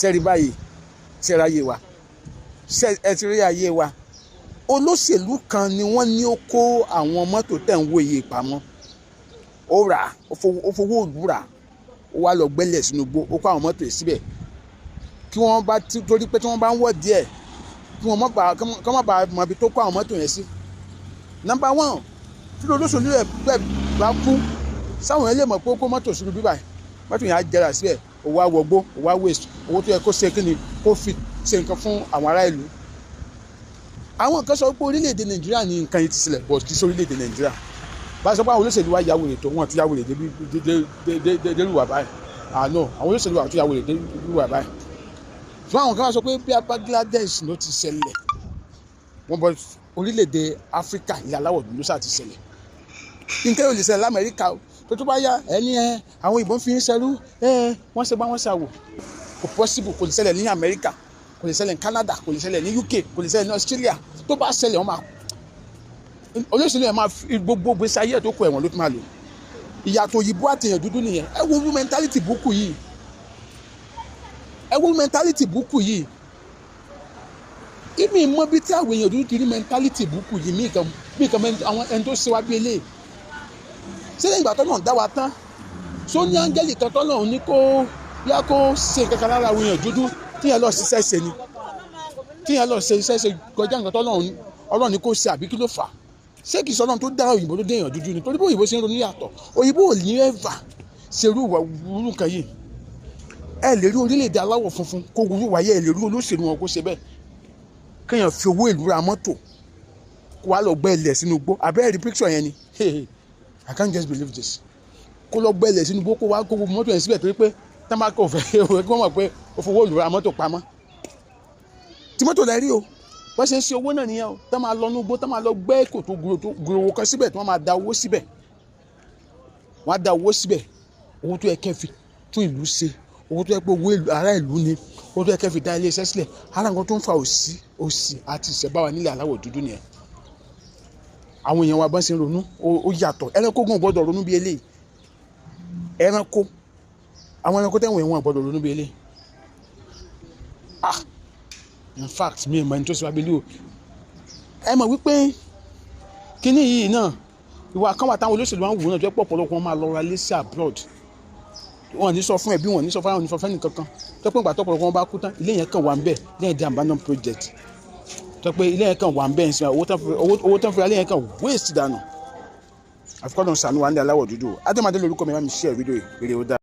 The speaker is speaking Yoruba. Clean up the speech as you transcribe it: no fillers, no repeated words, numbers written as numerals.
Sẹ́rí báyìí, sẹ́rí ayé wa, ẹ ti rí ayé wa. Olóṣèlú kan ni wọ́n ní ó kó àwọn mọ́tò tẹ̀ ń wò yìí pamọ́. Ó rà, ó fowó òlú rà, ó wá lọ gbẹ́lẹ̀ sínú igbó, ó kó àwọn mọ́tò yìí síbẹ̀ kí wọ́n bá, torí pé tí wọ́n bá ń wọ̀ díẹ̀, kí wọ́n má bàa kí wọ́n má bàa mọ ibi tó kó àwọn mọ́tò yẹn sí. Number one, tí olóṣèlú yẹn bẹ́ẹ̀ bá kú, sáwọn yẹn lè mọ̀ pé ó kó mọ́tò sínú bíbà? Mọ́tò yẹn á jẹrà síbẹ̀, owó á wọgbó, owó á waste. Owó tó yẹ kó ṣe kí ni, kó fi ṣe nǹkan fún àwọn ará ìlú. Àwọn kan sọ pé orílẹ̀-èdè Nàìjíríà ní nǹkan yìí ti ṣẹlẹ̀, but kì í ṣe orílẹ̀-èdè Nàìjíríà. Bá a sọ pé àwọn olóṣèlú wa ya wèrè tó, wọn ti ya wèrè débi délùwà báyìí. Àná àwọn olóṣèlú wa ti ya wèrè délùwà báyìí. Fún àwọn kan wá sọ pé bí Bangladesh ló ti ṣẹlẹ̀, wọ́n bọ orílẹ̀-èdè Áfíríkà, ilẹ̀ aláwọ̀ dúdú sáà ti ṣẹlẹ̀. Nǹkan yóò lè ṣẹlẹ̀ l'Amẹ́ríkà o. Tó bá yá ẹni ẹ, àwọn òyìnbó fi ń ṣẹrú ẹ, wọ́n ṣe bá wọ́n ṣàwò. Kò possible, kò lè ṣẹlẹ̀ ní Amẹ́ríkà, kò lè ṣẹlẹ̀ ní Canada, kò lè ṣẹlẹ̀ ní UK, kò lè ṣẹlẹ̀ ní Australia. Tó bá ṣẹlẹ̀, wọ́n máa, olóṣèlú yẹn máa fi gbogbo gbèsè ayé ẹ̀ tó kọ, ẹ̀wọ̀n ló tún máa lò. Ìyàtọ̀ òyìnbó àtẹ̀yàn dúdú nìyẹn. Ẹ wo irú mentality búkú yìí, ẹ wo mentality búkú yìí. Ìmí mọ bí tí àwọn èèyàn dúdú ti rí mentality búkú yìí. Mí kan bí kan àwọn ẹni tó ṣe wá bí eléyìí, ṣé lẹ́yìn ìgbà tó náà dá wa tán, só ní áńgẹ́lì kan tó náà ní kó yá kó ṣe nǹkan kan lára àwọn èèyàn dúdú, tíyẹn lọ ṣiṣẹ́ ṣe ni, tíyẹn lọ ṣe iṣẹ́ ṣe kọjá nǹkan tó náà Ọlọ́run ní kó ṣe, àbí kí ló fà á? Ṣé kìí sọ Ọlọ́run tó dá òyìnbó tó dé èèyàn dúdú ni? Torí bí òyìnbó ṣe ń ronú yàtọ̀. Òyìnbó ò ní ever ṣerú ìwà wúrú nǹkan yìí. Ẹ lè rí orílẹ̀-èdè aláwọ̀ funfun kó wúrú wáyé, ẹ lè rí olóṣèlú wọn kó ṣe bẹ́ẹ̀, kéèyàn fi owó ìlú ra mọ́tò, kó wá lọ gbẹ́ ilẹ̀ sínú igbó. Abẹ́rẹ́ rí picture yẹn ni. I can't just believe this. Kó lọ gbẹ́ ilẹ̀ sínú igbó, kó wá kó gbogbo mọ́tò yẹn síbẹ̀, torí pé tábàkì ò fẹ́ kí wọ́n mọ̀ pé ó fowó ìlú ra mọ́tò pamọ́. Tí mọ́tò lẹ rí o, wọ́n ṣe ń ṣe owó náà nìyẹn o. Tá máa lọ ní igbó, tá máa lọ gbẹ́ kòtò gbòòrò kan síbẹ̀, tí wọ́n máa da owó síbẹ̀. Wọ́n á da owó síbẹ̀, owó tó yẹ kẹ́ fi tún ìlú ṣe, owó tó yẹ pé owó ará ìlú ni, owó tó yẹ kẹ́ fi dá ilé iṣẹ́ sílẹ̀. Ara nǹkan tó ń fa òṣì, òṣì àti ìṣẹ̀báwa nílẹ̀ aláwọ̀ dúdú nìyẹn. Àwọn èèyàn wa bá ṣe ń ronú, ó yàtọ̀. Ẹranko gan gbọ́dọ̀ ronú bí eléyìí. Ẹranko, àwọn ẹranko tẹ̀wọ̀n ẹ̀wọ̀n gbọ́dọ̀ ronú bí eléyìí. Ah, in fact, mi ò mọ ẹni tó ṣe wá bí o. Ẹ mọ̀ wípé kíní yìí náà, ìwà kan wà táwọn olóṣèlú máa ń wò náà, tó yẹ pọ̀ ọ̀pọ̀lọpọ̀ wọn máa lọ ra lé sí abroad. Wọn ní sọ fún ẹbí, wọn ní sọ fún àwọn, ní sọ fún ẹnì kankan, tó pé ìgbà tó ọ̀pọ̀lọpọ̀ wọn bá kú tán, ilé yẹn kàn wà ń bẹ̀ lẹ́yìn di abandon project, tó pé ilé yẹn kàn wà ń bẹ̀ ń sìn, owó tán fi ra ilé yẹn kàn waste dànù. Àfikún ọ̀nà sànú wa ní aláwọ̀ dúdú. Adémadé lórúkọ mi, bá mi share fídíò yìí. Èrè ó dáa.